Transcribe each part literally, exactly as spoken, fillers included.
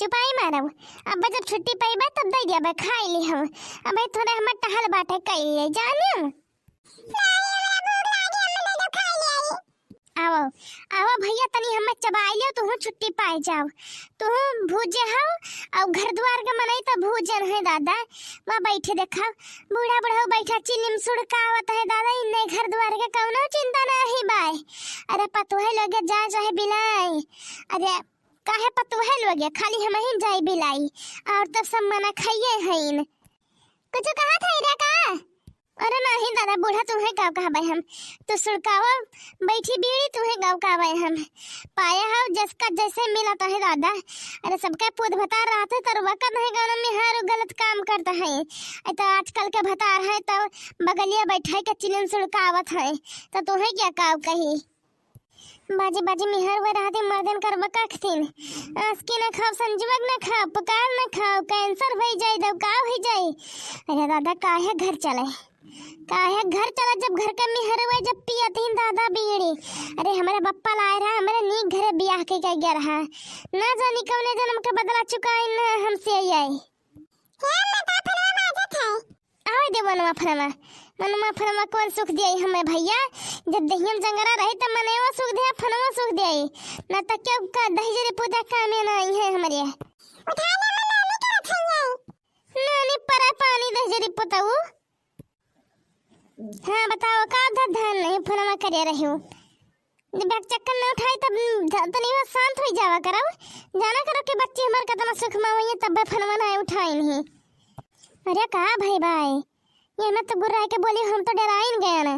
चुपाई मारब। अब जब छुट्टी पइबे तब दइ दिया बे, खाइ ली हम। अब थोड़ा हमर टहल बाटे कइ लिए, जानियो। आवो, आवो भइया, तनी हमें चबाइ लियो, तुहूँ छुट्टी पाइ जाओ। तुहूँ भूजे हौ, अउ घर दुआर के मनई त भूजन है दादा। वहाँ बैठे देखा, बूढ़ा बुढ़ऊ बैठा चिलिम सुड़कावत है दादा, इन्ने घर दुआर के कउनो चिंता नाहीं बाय। अरे पतोहे लोगे जा चाहे बिलाय, अरे काहे पतोहे लोगे, खाली हमहिन जाई बिलाई, अउर तब सब मना खइये हइन। कुछ कहत है रे का? अरे नाहीं दादा, बूढ़ा तुहैं का कहबै हम, तू सुड़कावा बैठी बीड़ी, तुहैं का कहबै हम। पाया हौ जसका जैसे मिलत है दादा। अरे सबके पूत भतार रहत है त रुआ का नाहीं गाना में हर गलत काम करत है। ऐ त आजकल के भतार है त बगलिया बैठै के चिलिम सुड़कावत है, त तुहैं का काव कही। बाजी बाजी मिहर वे रहती मर्दन करबा कखतिन। आसकी न खाओ, संजुवक न खाओ, पुकार न खाओ, कैंसर होइ जाई, दव का होइ जाई। अरे दादा, काहे घर चले, काहे घर चले, जब घर के मिहर वे जब पियतिन दादा बीड़ी। अरे हमरे बप्पा लाए रहा, हमरे नीक घरे बियाह के, के गया रहा। ना जानी कौने जन्म के बदला चुकाई न हमसे आई। हे माता, फोनवा बाजत है। आवे दे मनवा फोनवा। मनवा फोनवा कौन सुख दियाई हमें भइया? जब देहियम जंगरा रही त मनवा सुख दिया, फोनवा सुख दियाई। ना त क्यों का दहिजरी पूजा कामे ना आई है हमरे। उठा ले, मैं नानी का रखेंगे। नानी परा पानी दहिजरी पुतऊ। हाँ बताओ, का ध-, धन नहीं फोनवा करे रही हूँ। जब एक चक्कर न उठाई तब, उम, ध-, तनी बस शांत होइ जावा करो। जाना करो कि बच्ची हमार कतना सुख मा हुई है, तब फोनवा ना उठाई नहीं। अरे का भाई भाई, ये ना तो गुर्राए के बोली, हम तो डराइन गए ना।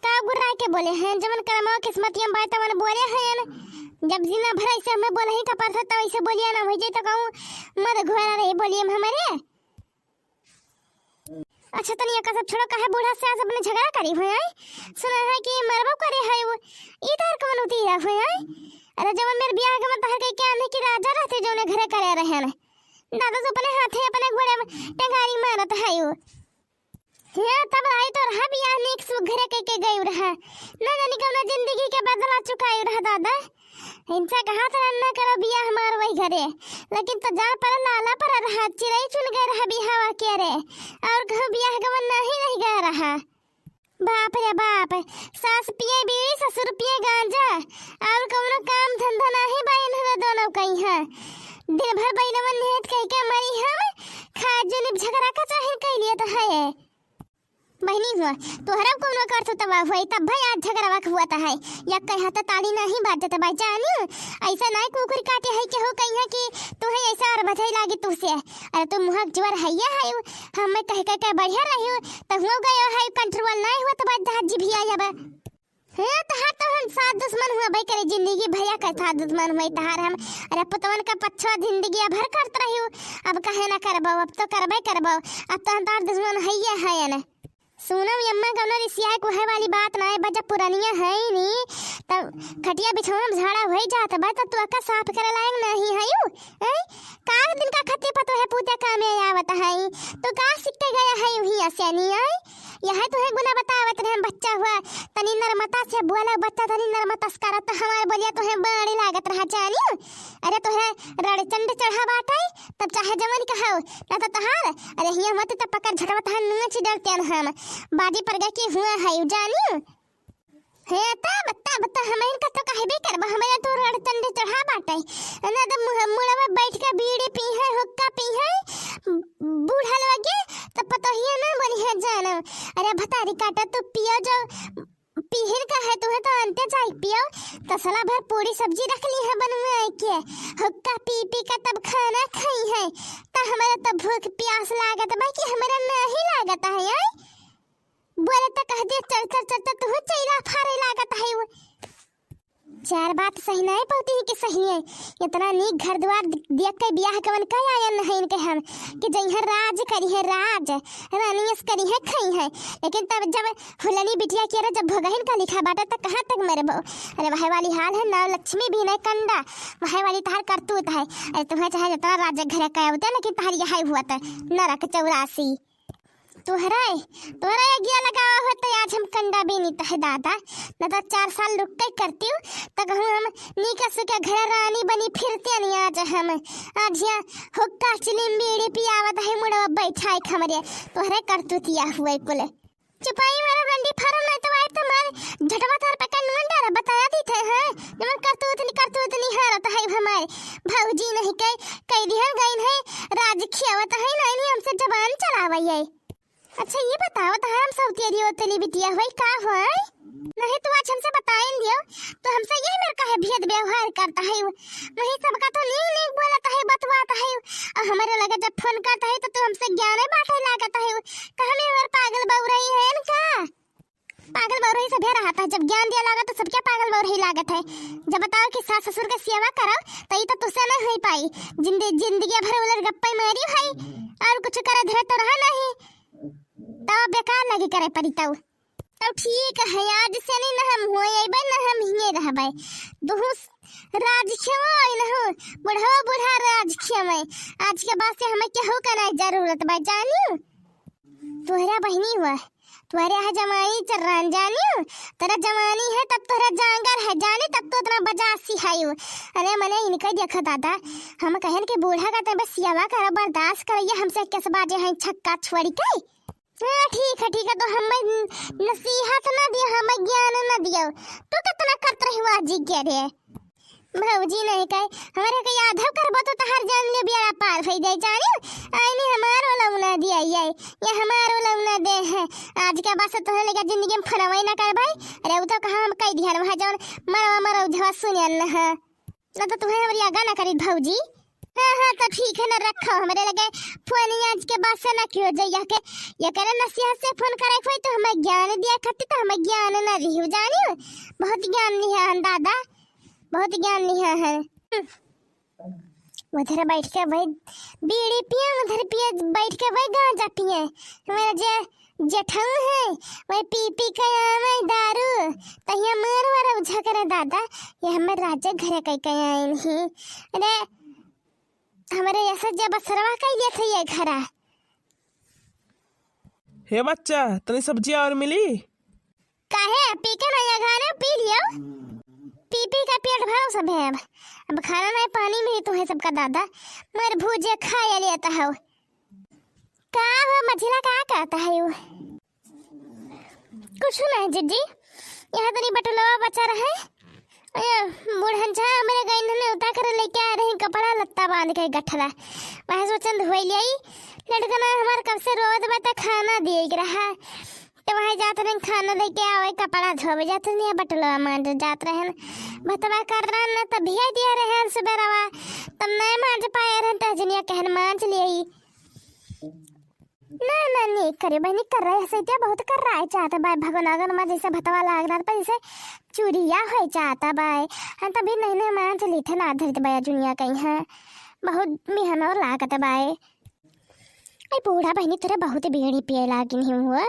का गुर्राए के बोले हैं, जवन करमवा किस्मतिया में बाय तवन बोले हैं। जब जिना भर ऐसे हमें बोले ही का परसा तब ऐसे बोलिया ना हो जाए तो कहूँ मत घुरा रही बोलिए हमरे। अच्छा तनी एका सब छोड़ो, काहे बूढ़ा से आज अपने झगड़ा करी हुए हैं? सुना है कि मरबो करे है वो, ई तार कवन उतीरा हुए हैं? अरे जवन मेरे बियाह के मन तहर के क्या नहीं कि राजा रहते जो उन्हें घरे करे रहे हैं। दादा तो अपने हाथे अपने घोड़े में टंगारी मारत है वो। हे तब आई तो रहा बियाह नीक सुघरे के, के गई रहा। ना जानी कौन जिंदगी के बदला चुकाई रहा दादा। इनसे कहा तो ना करो बियाह हमार वही घरे। लेकिन तो जान पर लाला पर रहा, चिरई चुन गए रहा बियाहवा के रे। और कहूँ बियाह गवन नहीं रह गया रहा। बाप रे बाप, सास पिए बीड़ी, ससुर पिए गांजा, और कौनो काम धंधा नहीं बा इन्हरे दोनों कहीं है। दिन भर बैलवन निहत कह के मरी हम, खा जुनिब झगड़ा का चाहे कह लिए तो है। बहिनी हुआ, तोहरा कौनो करतूतवा हुई, तब भाई आज झगड़वा हुआ त है। या कहा त ताली नहीं बाजत बा, जानियो। ऐसा नहीं कुकुर काटे है केहू कहिया कि तू है ऐसा और बजाई लागी तू से। अरे तू मुहक जुअर है, ये है, हम कह कह के बढ़िया रही हूँ, त हुआ गयो है, कंट्रोल नहीं हुआ त बात जहाज जी भी आया बा। हे तहार तो हम साथ दुश्मन हुआ भाई करे जिंदगी भैया के साथ दुश्मन हुआ तहार हम। अरे पुतवन का पछवा जिंदगी भर करत रही हूँ, अब कहे ना करबो, अब तो करबे करबो, अब तो हम तहार दुश्मन है ये है ने। सुनो अम्मा, कौनो रिसियाए कोहे वाली बात ना है, बजा पुरानिया है ही नहीं। तब खटिया बिछौना में झाड़ा होई जात बा, तो तू अक्का साफ करे लायक नहीं है यू। हैं? का दिन का खत्ती पतो है पूजा काम में आवत है, तो का सीख के गया है वही आसियानी है? यह तो है गुना बतावत रहे हम बच्चा हुआ, तनी नरमता से बोला बच्चा, तनी नरमता से करा, तो हमार बोलिया तो है बड़ी लागत रहा जानी। अरे तो है रड़चंड चढ़ा बाटे, तब चाहे जवन कहो, ना तो तहार, अरे हिया मत तब पकड़ झटवा तहार नोच डरते हम, बाजी पर गए के हुआ है यू जानी। हे तब, तब त हमइन का तो कहबे करबा, हमरे तो रड़चंड चढ़ा बाटे। ना तो मुह-, मुड़वा बैठ के बीड़ी पी है, हुक्का पी है, बूढ़ा लोग के तो पतोहिया ना बोली है जानम। अरे भतारी काटा तू पियो जो, पीहिन का है तुहे तो अंते जाई पियो। तसला भर पूरी सब्जी रख ली है बनवाए के, हुक्का पी पी के तब खाना खाई है। त हमरा तो भूख प्यास लागत बा कि हमरा नहीं लागत है, आय? बोले त कह दे, चल, चल, चल, चल, तू चैला फारे लागत है वो। चार बात सही नहीं पौती ही कि सही है। इतना नीक घर द्वार दि-, दिया के बियाह कवन का आयन है इनके हम कि जइहर राज करी है, राज, रानियस करी है, खाई है। लेकिन तब जब फुलनी बिटिया के रे जब भोगहिन का लिखा बाटे त कहाँ तक मरबो? अरे वह वाली हाल है, नौ लक्ष्मी भी नहीं कंडा, वह वाली तहार करतूत है। अरे तुम्हें चाहे जितना राज घर का होता, लेकिन तहार यह हुआ त नरक चौरासी। तोहरा, तोहरा अगिया लगावा होत त आज हम कंडा बीनित है दादा, न त चार साल रुक के करतिउ, त कहूँ हम नीक सुके घर रानी बनी फिरतियन आज हम। आज यहाँ हुक्का चिलिम बीड़ी पियावत है मुड़वा बैठाए हमरे, तोहरे करतूतिया हुए कुल। चुपाई मारा डंडी फारो नहीं तो आए तो मार झटवा तार पे कानून डर बताया दी थे हैं, जमन करतूत नहीं करतूत नहीं हारत है हमारे भौजी नहीं कह, कह दिहन गइन है राज खियावत है नहीं हमसे जबान चलावई है। अच्छा ये बताओ, तहार हम सौतेरी ओतेरी बिटिया होई का होई? नहीं तो आज हमसे बताइन दियो, तो हमसे ये मेरे काहे भेद व्यवहार करता है वो? वही सबका तो नीक नीक बोलता है, बतवाता है, और हमारे लगे जब फोन करता है तो तू हमसे ज्ञान बांटे लागता है। कहाँ में हमारे पागल बउरई है इनका? पागल बउरई से भेड़ रहता है, जब ज्ञान दिया लागत तो सबके पागल बउरई लागत है। जब बताओ कि सास ससुर के सेवा करो, तो ये तो तुझसे नहीं हो पाई। जिंदगी, जिंदगी भर उलट गप्पे मारी है, और कुछ करे धरे तो रहा नहीं। तब बेकार लगे करे पड़ी तब। तब ठीक है, आज से नहीं न हम हुए अइबे, न हम हिये रहबे। दुहु स-, राज खेवो न हो, बुढ़ो बूढ़ा राज खेवे। आज के बाद से हमें केहू का नहीं जरूरत बा, जानियो? तोहरा बहिनी हुआ, तोहरे यहाँ जवानी चर्रान जानियो? तोरा जवानी है तब तोहरा जांगर है, जानी तब तो उतना बजासी है यू। अरे मने इनके देखो दादा, हम कहन के बूढ़ा का तब सेवा करो, बर्दाश्त करो, ये हमसे कैसे बाजे हैं छक्का छोड़ी के। हाँ, ठीक है, ठीक है, तो हमें नसीहत ना दियो, हमें ज्ञान ना दियो। तू कितना करत रही हुआ जी के रे? भौजी नहीं कहे, हमारे के यादव करबो तो तहार जान ले बेड़ा पार हो जाए, जानियो? आईने हमारो लौना दिया ये, ये हमारो लौना दे है। आज के बाद से तोहरे लगे जिंदगी में फोनवा ही ना कर भाई। अरे, वो तो कहाँ हम कह दिया वहाँ जौन मरवा मरौ झवा सुनियन न है। ना तो तुम्हें हमारी आगा ना करी भौजी। हाँ, हाँ, तो ठीक है ना, रखो हमरे लगे फोन ही आज के बाद से ना कियो जाए। या के, या करे नसीहत से फोन करे कोई तो हमें ज्ञान दिया खातिर तो हमें ज्ञान ना दियो, जानियो? बहुत ज्ञान लिहा है दादा, बहुत ज्ञान लिहा है। उधर बैठ के वही बीड़ी पिए, उधर पिए, बैठ के वही गांजा पिए। हमारे जे जेठऊ है, वही पी पी के आवे दारू, तहिया मार वार उझा करे दादा। ये हमारे राजे घरे कह के आइन ही। अरे, हमारे ऐसा जब असरवा कह दिया था ये घरा। हे बच्चा, तनी सब्जी और मिली? काहे? पी के ना ये घरे पी लियो। पी पी के पेट भरो सब है अब। अब खाना नहीं, पानी मिली तुम्हें सबका दादा। मर भूजे खाए लेता हो। का हो मझिला, का कहता है वो? कुछ नहीं जिज्जी, यहाँ तनी बटुलवा बचा रहे। अरे, बूढ़न झा हमरे गइन ने उतार कर लेके आ रही कपड़ा लत्ता बांध के गठरा। वह सोचन धोई लियाई। लड़कना हमार कब से रोवत बा त खाना दिए के रहा। तो वह जात रहे खाना लेके आवे, कपड़ा धोवे जात रहे, बटुलवा मांज जात रहे। भतवा कर रहा न तब भी दिया रहे सुबेरवा। तब नहीं मांज पाए रहे त जनिया कहन मांज लियाई। ना, ना, नहीं करे बहनी, कर रहे हसैतिया बहुत कर रहा है, चाहत बाय भगवान अगर माँ जैसे भतवा लाग रहा पर जैसे चूड़िया हो चाहता बाय। हम तभी नहीं, नहीं मांज ली थे ना धरत बाय जुनिया कहीं है। बहुत मिहनो लागत बाय। ए बूढ़ा बहनी तोरे बहुत बीड़ी पिए लागिन ही हुआ।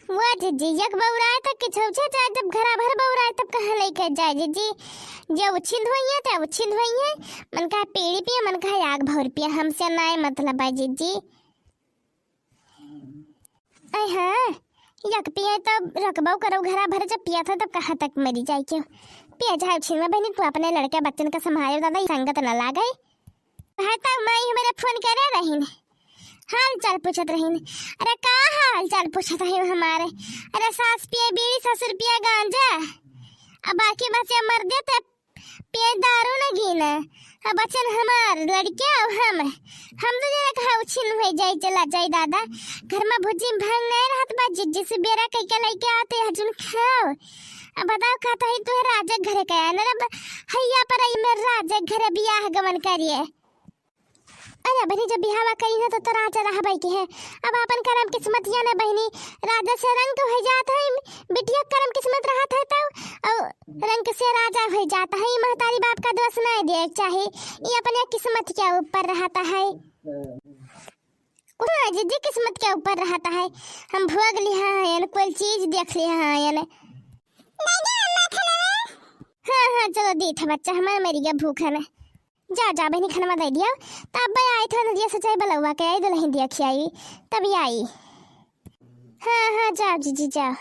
वाह जिज्जी, एक बउराए तक के छौछे जाए, जब घरा भर बउराए तब कहाँ लेके जाए जिज्जी? जे उछिन होइए ते उछिन होइए। मन का पीड़ी पिए, मन का आग भौर पिए, हमसे नाय मतलब है जिज्जी। ऐ हाँ, यक पिए तो रखबो करो घरा भर, जब पिया था तब कहाँ तक मरी जाए क्यों? पिए जाए उछिन में बहनी, तू अपने लड़के बच्चन का संभालो दादा, ई संगत न लागे। है तब माई हमारे फोन करे रहीन, हाल चाल पूछत रहीन। अरे का हाल चाल पूछत रहीन हमारे? अरे सास पिए बीड़ी, ससुर पिए गांजा, अब बाकी बचे मर देते पिए दारू न गीना। अब बचन हमार लड़के और हम, हम तो जरा कहा उछिन हुए जाए, चला जाए दादा। घर में भुज्जी में भांग नहीं रहत बा, जिज्जी से बेरा कह के लेके आते हजन खाओ। अब बताओ कहता है तू राजा घरे का है ना, अब हैया पर आई मेरे राजा घरे बियाह गमन करिए। अरे बहनी, जब बिहावा करी ना तो, तो राजा रहबै के है। अब आपन करम किस्मतिया ना बहनी, राजा से रंक हो जात है, बिटिया करम किस्मत रहत है तो, और रंक से राजा हो जात है। ई महतारी बाप का दोष नहीं दे चाहे, ये अपने किस्मत के ऊपर रहता है। कुछ ना जिज्जी, किस्मत के ऊपर रहता है। हम भोग लिहा है, कोई चीज देख लिहा है। हाँ, हाँ, चलो दी था बच्चा, हमारे मरी गया भूख है ना। जा जा बहिनी, खनवा दइ दिया। तब आई थो नदिया से चाय बलौआ के आई, दुलहिन दिया खियाई, तब आई। हाँ हाँ, जाओ जीजी जाओ।